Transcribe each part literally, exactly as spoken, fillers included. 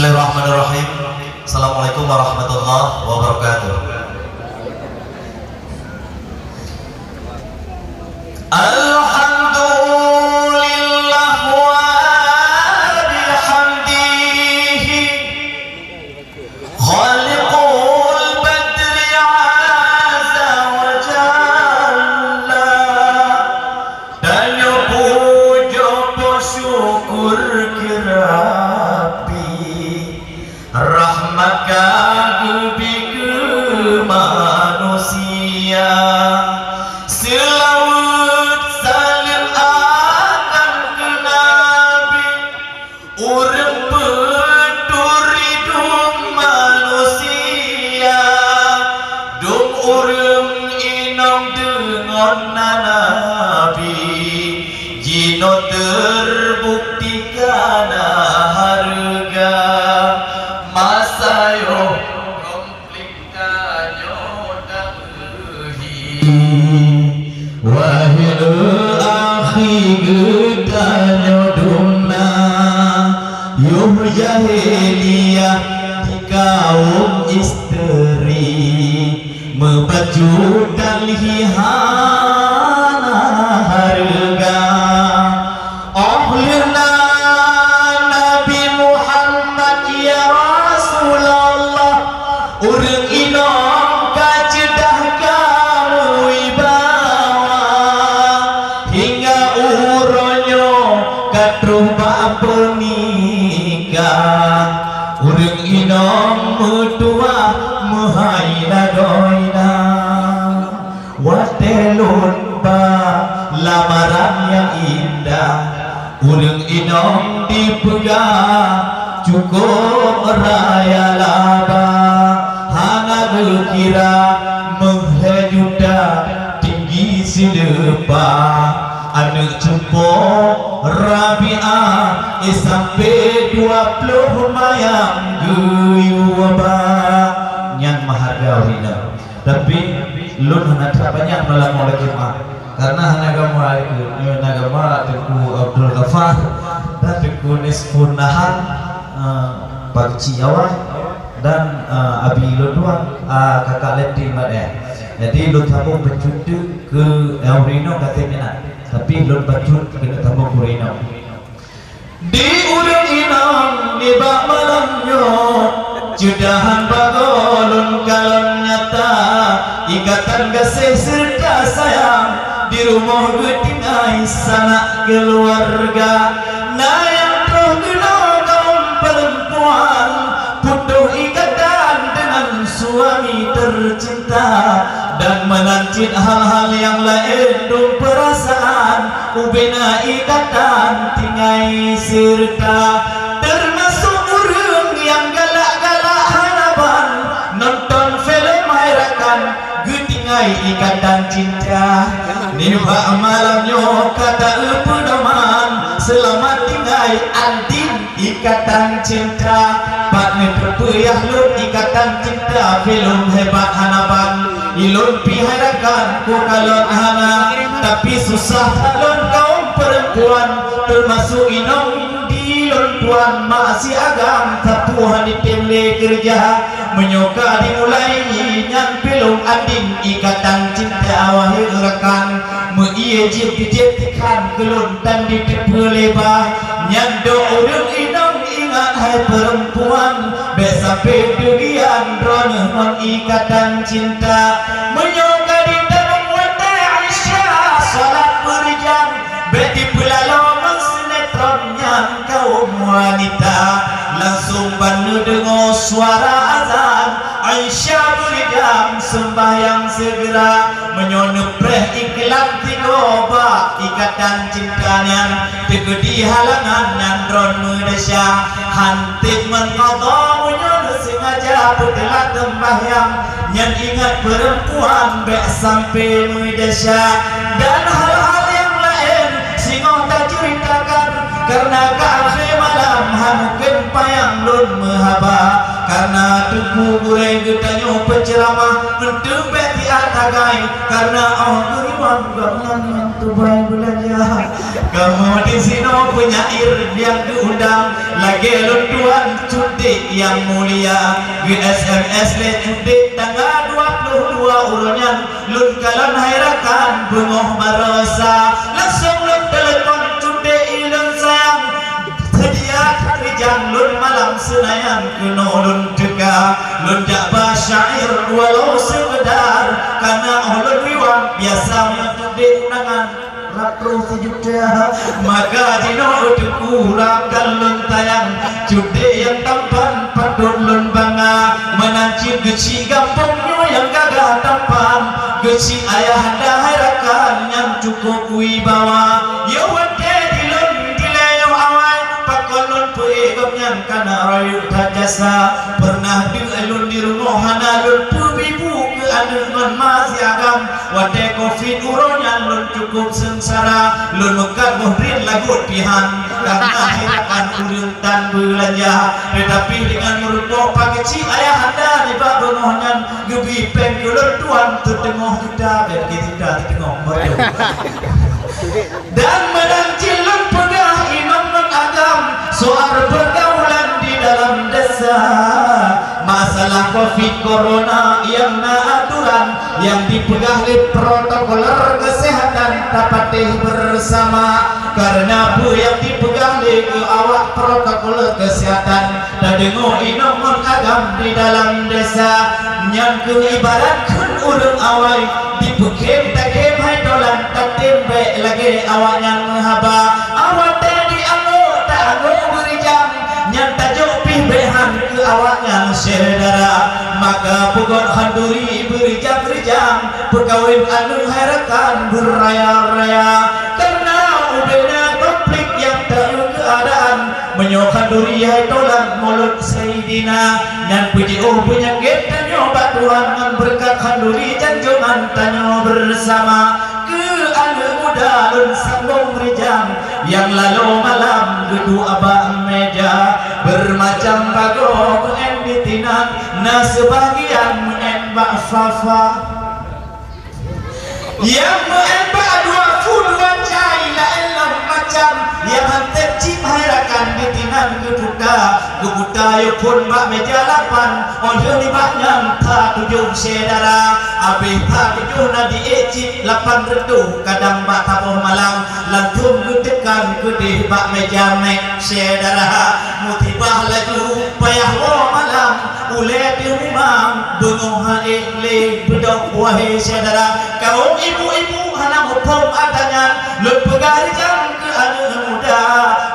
Bismillahirrahmanirrahim. Assalamualaikum warahmatullahi wabarakatuh. Alhamdulillah wa bihamdihi, khaliqul badri azza wa jalla. Tanyoe pujoe syukur keu Rabbi, rahmat ka geubri keu manusia. Seulaweuet saleuem akan keu Nabi, ureuëng peuturi dum manusia, dum ureuëng inong deungon na Nabi, jinoe teubukti ka na hareuga. Masa yoh Tanyoe tameuhi, wahé akhi geutanyoe dum na, yoh jahiliyah di kaum isteri, meubacut dan hi hana hareuga. Óh lheueh na Nabi Muhammad, ya Rasulullah, ureuëng inong ka ceudah ka meuwibawa, hingga uroe nyoe ka troh bak peunikah. Ureuëng inong meutuwah meuhai lagoina. Watée lôn ba lamaran nyang indah, ureuëng inong dipeugah cukôp raya laba, hana geukira meuhlée juta tinggi sileupa, aneuëk cupo Rabiah, eh, sampoe dua ploh mayang geuyue ba. Nyan meuhareuga ureuëng inong. Tapi lôn hana that panyang meulakoe lagée mah, karena hana gama, eh, hana gama Teungku Abdul Ghaffar dan Teungku Nisfun Nahar, eh, Pak Keuchik Awai dan, eh, abi lôn dua, eh, Kakak Leti Mat, eh. Jadi lôn sambông bacut teuk keu, eh, ureuëng inong ka tém meunan, tapi lôn bacut keuneuk sambông keu ureuëng inong. Di ureuëng inong nibak malam nyoe, ceudahan bagoe lôn kalon nyata, ikatan gaséh seureuta sayang, di rumoh geutinggai sanak keuluwarga. Na nyang troh keunoe kaum peurempuan, putôh ikatan deungon suami teucinta, dan meunan cit hal-hal nyang laén dum peurasaan ubena ikatan tinggai seureuta, teumasok ureuëng nyang galak-galak hana ban nonton filem Hai Rakan geutinggai ikatan cinta. Nibak malam nyoe ka tapeudeuman seulamat tinggai Andin ikatan cinta. Pat neuteupeue yah lôn ikatan cinta, filem hebat hana ban. Ilôn pih Hai Rakan ku kalon hana, tapi susah that lôn kaum peurempuan, teumasok inong di lôn tuan, mak si agam sapeue han jitém lé keureuja. Meunyoe ka dimulai nyan filem Andin ikatan cinta, wahé rakan, meu-ie jieb-jieb tikhan keu lôn dan jiteupeue lé bah. Nyan dok ureuëng inong ingat hai peurempuan, bék sampoe deugian droeneueh ngon ikatan cinta. Meunyoe ka jitamong watée Isya salat beurijang, bék jipeulaloe ngon sinetron nyan kaum wanita. Langsong ban neudeungoe suara azan, Isya beurijang seumbahyang seugera. Meunyoe neupreh iklan tigo bak ikatan cinta nyan, teukeudi halangan nyan droeneueh meudesya. Han tieb meuqadha meunyoe neusengaja peuteulat seumbahyang, nyan ingat peurempuan bék sampoe meudesya. Dan hal-hal nyang laén singoh taceuritakan, kareuna ka akhé malam han mungken panyang lôn meuhaba. Kareuna Teungku Gurée geutanyoe peuceuramah, meuteumé di atas Sagai, karena 'oh geuriwang gobnyan nyang tubai beulanja. Kamoe disinoe peunyair nyang geuundang, lagée lôn tuan Cundek nyang mulia. Geu-S M S lé Cundek tanggal dua puluh dua uroe nyan, lôn kalon hai rakan beungoh baroesa. Langsong lôn telepon Cundek i lôn sayang. Seudia that rijang lôn malam Senayan keunoe lôn teuka. Lôn jak ba syair walau sekedar, karena 'oh lôn riwang biasa meunyoe Cundek undangan rap troh sijuta. Maka jinoe teuku rakan lôn tayang, Cundek nyang tampan patôt lôn bangga. Meunan cit geuchik gampông nyoe nyang gagah tampan, geuchik ayahanda hai rakan nyang cukup wibawa. Yo watée dilôn dilée yoh awai, pakon lôn peuék gobnyan kana rayeuk that jasa. Peureunah deuek lôn di rumoh hana lôn peubibu keu aneuk ngon ma siagam. Watée covid uroe nyan lôn cukup seungsara, lôn meukat boh drien lagot pihan, karena hai rakan ureuëng tan beulanja. Teutapi deungon meurumpok pakeuchik ayahanda nibak beungoh nyan, geubi péng keu lôn tuan teuteungoh juta, bék lagée juta teuteungoh, beutôi. Dan meunan cit lôn peugah inong ngon agam, soal pergaulan di dalam desa. Masalah covid corona nyang na aturan, nyang dipeugah lé protokoler kesehatan tapatéh bersama. Karena peue nyang dipeugah lé keu awak protokoler kesehatan, tadeungoe inong ngon agam di dalam desa. Nyan keuh ibarat kheun ureuëng awai, dipeukhem takhem hai tolan, tatem bék lagée awaknyan meuhaba. Awai teuh dianggô, taanggô beurijang, nyan tajok pih bék han keu awaknyan syedara. Maka peugot khanduri beurijang-rijang, peukawen aneuk hai rakan beuraya-raya. Karena ubena konflik nyang taeu keuadaan, meunyoe khanduri hai tolan mulod Saidina, nyan peujiôh peunyakét tanyoe bak Tuhan ngon beureukat khanduri janjongan tanyoe bersama. Keu aneuk muda lôn sambong rijang, nyang laloe malam geuduek bak meja, beurmacam bagoe meu'en ditinan, na seubahagian meu'en bak fa-fa. Nyang meu'en bak dua phu dua cai laén lom macam, nyang han tém cit hai rakan ditinan geubuta, geubuta yoh phon bak meja lapan, óh lheueh nibak nyan that tujoh syedara. Abéh that tujoh na di ék cit lapan reutôh, kadang bak saboh malam, lantom geuteukan keudeh bak meja mék syedara. Musibah laju payah woe malam, ulée teumumang beungoh han ék lé beudôh wahé syedara. Kawôm ibu-ibu hana muphom atra nyan, lôn peugah rijang keu aneuk muda,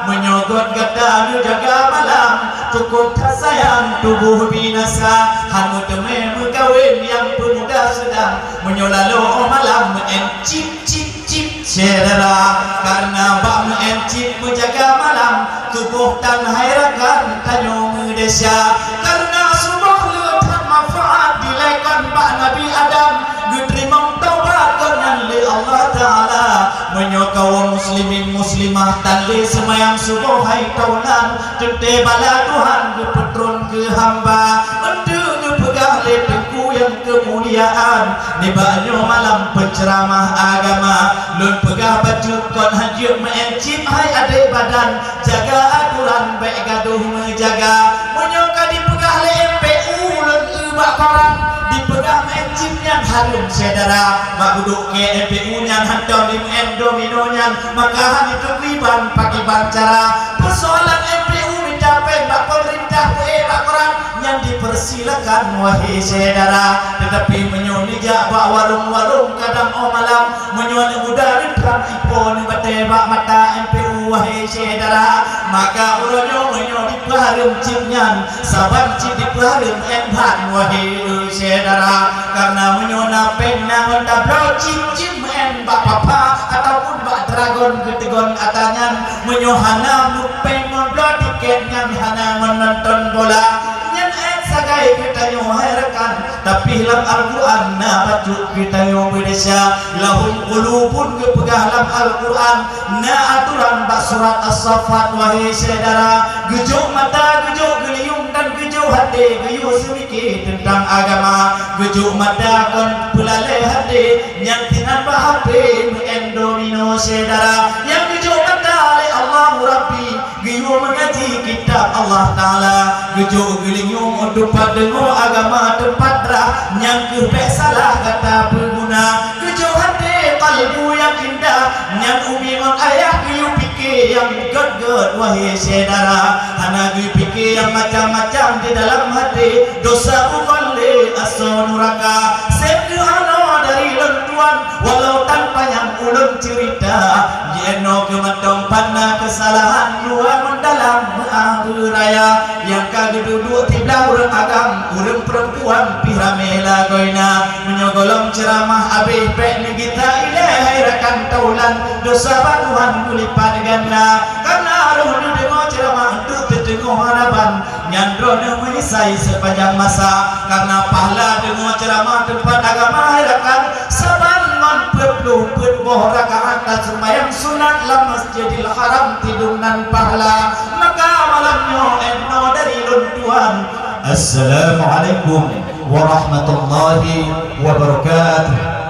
meunyoe göt gata neujaga malam, cukup that sayang tuboh binasa. Han meuteumé meukawen nyang peumuda seudang, meunyoe laloe óh malam meu'en cip cip cip syedara. Karena bak meu'en cip meujaga malam, tuboh tan hai rakan tanyoe meudesya. Karena suboh le that manfaat dilée kon bak Nabi Adam, geuteurimong taubat gobnyan lé Allah Taala. Meunyoe kawôm muslimin muslimah tan lé seumayang suboh hai tolan, teuntée bala Tuhan geupeutron keu hamba. Eunteuk neupeugah lé teungku nyang keumuliaan, nibak nyoe malam peuceuramah agama, lôn peugah bacut kon han jeuet meu'en cip hai adé badan, jaga atoran bék gadôh meujaga. Meunyoe ka dipeugah lé M P U lôn eu bak koran, dipeugah meu'en cip nyan hareuem syedara. Bak budok kée M P U nyan hantom dimeu'en domino nyan, maka han jiteubiet ban pakriban cara. Peusoalan M P U mita péng bak peumeurintah peuék bak koran, nyan dipersilakan wahé syedara. Teutapi meunyoe neujak bak warong-warong kadang óh malam, meunyoe aneuk muda neutrang ipo neubatée bak mata M P U wahé syedara, maka uroe nyoe meunyoe dipeuhareuem cip nyan, saban cit dipeuhareuem meu'en ban wahé syedara. Karena meunyoe na péng na ngon tabloe cip-cip meu'en bak papa ataupun bak dragon geuteugon atra nyan, meunyoe hana meupéng ngon bloe tiket nyan hana ngon nonton bola. Nyan ék sagai geutanyoe hai rakan, tapi lam Al-Quran na bacut geutanyoe beudesya. Lahum qulubun geupeugah lam Al-Quran, na aturan bak surat As-Saffat, wahé syedara. Geujok mata, geujok geulinyueng dan geujok até geuyue seumike teuntang agama. Geujok mata kon peulalé até nyang tinggai bak H P meu'en domino syedara. Nyang geujok mata lé Allahu Rabbi geuyue meungaji kitab Allah Ta'ala, geujok geulinyueng teumpat deungoe agama teumpat rhah, nyang keuh bék salah gata peuguna. Geujok até kalbu nyang indah, nyang umi ngon ayah geuyue pike nyang gét-gét, wahé syedara. Hana geuyue pike nyang macam-macam di dalam até, dosa bukon lé asoe nuraka. Seb keuh hana dari lôn tuan, walau tan panyang ulôn ceurita, jinoe keu mantong pat na keusalahan luwa ngon dalam meu'ah beuraya. Nyang ka geuduek-duek siblah ureuëng agam, ureuëng peurempuan pih ramé lagoina. Meunyoe gohlom ceuramah abéh bék neugita ilée hai rakan taulan, dosa bak Tuhan meulipat ganda. Kareuna roh neudeungoe ceuramah untuk teuteungoh harapan, nyan droeneueh meunyeusai sepanjang masa. Kareuna pahala deungoe ceuramah teumpat agama hai rakan, saban ngon peuet ploh peuet boh rakaat dan seumayang sunat lam Masjidil Haram tidong nan pahala. Maka malam nyoe enoe dari lôn tuan. Assalamualaikum warahmatullahi wabarakatuh.